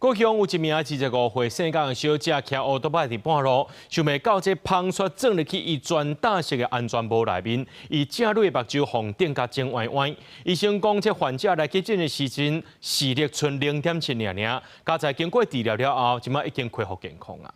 高雄有一名25歲姓江的小姐，騎歐多擺佇半路，想袂到這蜂穴鑽入去伊全罩式的安全帽內面，伊正女的目睭予叮共腫歪歪。醫生講，這患者來急診的時陣視力賰0.7爾爾，佳哉經過治療了後，這馬已經恢復健康啊。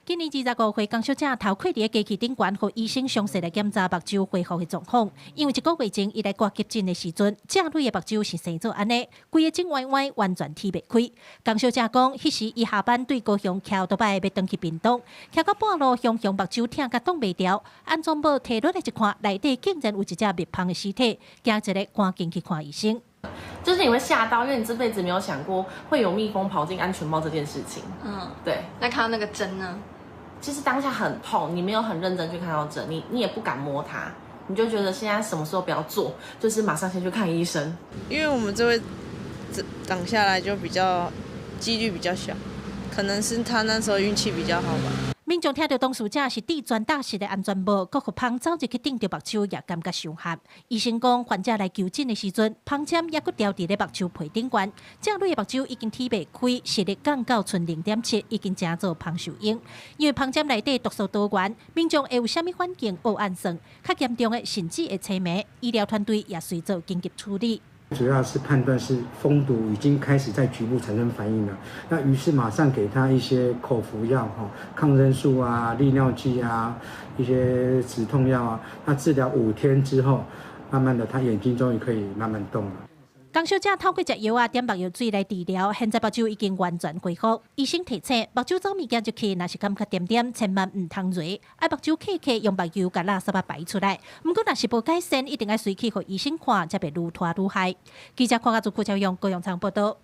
今年25歲，江小姐頭開佇機器頂懸，予醫生詳細來檢查目睭恢復的狀況。因為一個月前，伊來掛急診的時陣，正女的目睭是生做按呢，規個腫歪歪，完全睇袂開。江小姐講，彼時伊下班對高雄騎歐多擺欲轉去屏東，騎到半路，雄雄目睭疼甲擋袂牢，安全帽提落來一看，內底竟然有一隻蜜蜂的屍體，驚一下趕緊去看醫生。就是你會嚇到，因為你這輩子沒有想過會有蜜蜂跑進安全帽這件事情。對。那看到那個針呢？其實當下很痛，你沒有很認真去看到針，你也不敢摸它，你就覺得現在什麼事都不要做，就是馬上先去看醫生。因為我們這會長下來就比較幾率比較小，可能是他那時候運氣比較好吧。民眾聽著當事者是戴全罩式的安全帽，閣予蜂走入去叮著目睭，也感覺傷嚇。醫生講，患者來求診的時陣，蜂針猶閣牢佇咧目睭皮頂懸，正女的目睭已經睇袂開，視力降到賰0.7，已經成做蜂受嬰。因為蜂針內底毒素多元，民眾會有啥物反應學按算，較嚴重的甚至會痴迷，醫療團隊也隨做緊急處理。主要是判斷是蜂毒已經開始在局部產生反應了，那於是馬上給他一些口服藥，哈，抗生素啊、利尿劑啊、一些止痛藥啊。那治療5天之後，慢慢的他眼睛終於可以慢慢動了。江小姐透過食藥仔點目藥水來治療，現在目睭已經完全恢復。醫生提醒，目睭走物件入去，若是感覺點點，千萬毋通蹛，愛目睭揩揩，用目油共垃圾仔排出來。毋過若是無改善，一定愛隨去予醫生看，才袂愈拖愈害。記者鄺家祖、郭昭勇、高永昌報道。